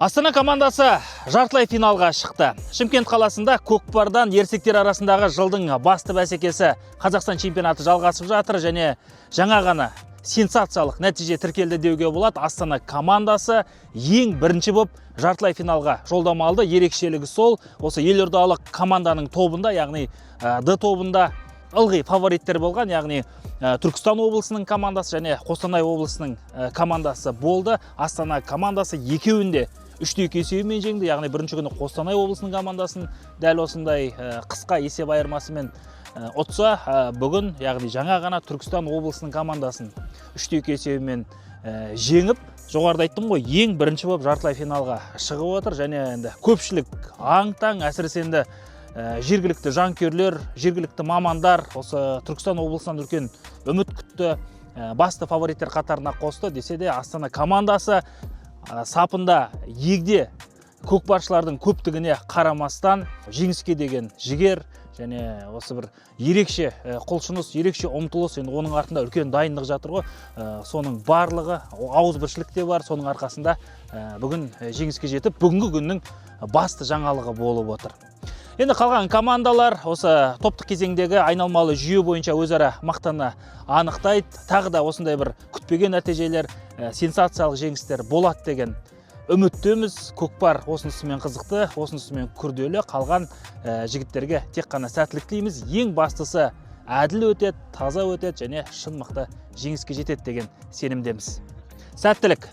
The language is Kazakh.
Астана командасы жартылай финалға шықты. Шымкент қаласында көкпардан ересектер арасындағы жылдың басты бәсекесі, Қазақстан чемпионаты жалғасып жатыр және жаңа ғана сенсациялық нәтиже тіркелді деуге болады. Астана командасы ең бірінші боп жартылай финалға жолдама алды. Ерекшелігі сол, осы елордалық команданың тобында, яғни Д тобында ылғи фавориттер болған, яғни Түркістан облысының командасы және Қостанай облысының командасы болды. Астана командасы екеуінде 3-2 есебімен жеңді, яғни бірінші күні Қостанай облысының командасын дәл осындай қысқа есеп айырмасымен ұтса, бүгін, яғни жаңа ғана Түркістан облысының командасын 3-2 есебімен жеңіп, жоғарыда айттым ғой, ең бірінші болып жартылай финалға шығып отыр. Және енді көпшілік аң-таң, әсіресе енді жергілікті жанкүйерлер, жергілікті мамандар осы Түркістан облысынан үлкен үміт күтті, басты фавориттер қатарына қосты. Десе де, Астана командасы сапында егде көкпаршылардың көптігіне қарамастан, жеңіске деген жігер және осы бір ерекше құлшыныс, ерекше ұмтылыс, енді оның артында үлкен дайындық жатыр ғой, соның барлығы, ауызбіршілік те бар, соның арқасында бүгін жеңіске жетіп, бүгінгі күннің басты жаңалығы болып отыр. Енді қалған командалар осы топтық кезеңдегі айналмалы жүйе бойынша өзара мықтыны анықтайды. Тағы да осындай бір күтпеген нәтижелер, сенсациялық жеңістер болады деген үміттеміз. Көкпар осынысымен қызықты, осынысымен күрделі. Қалған жігіттерге тек қана сәттілік тілейміз. Ең бастысы, әділ өтеді, таза өтеді және шын мықты жеңіске жетеді деген сенімдеміз. Сәттілік!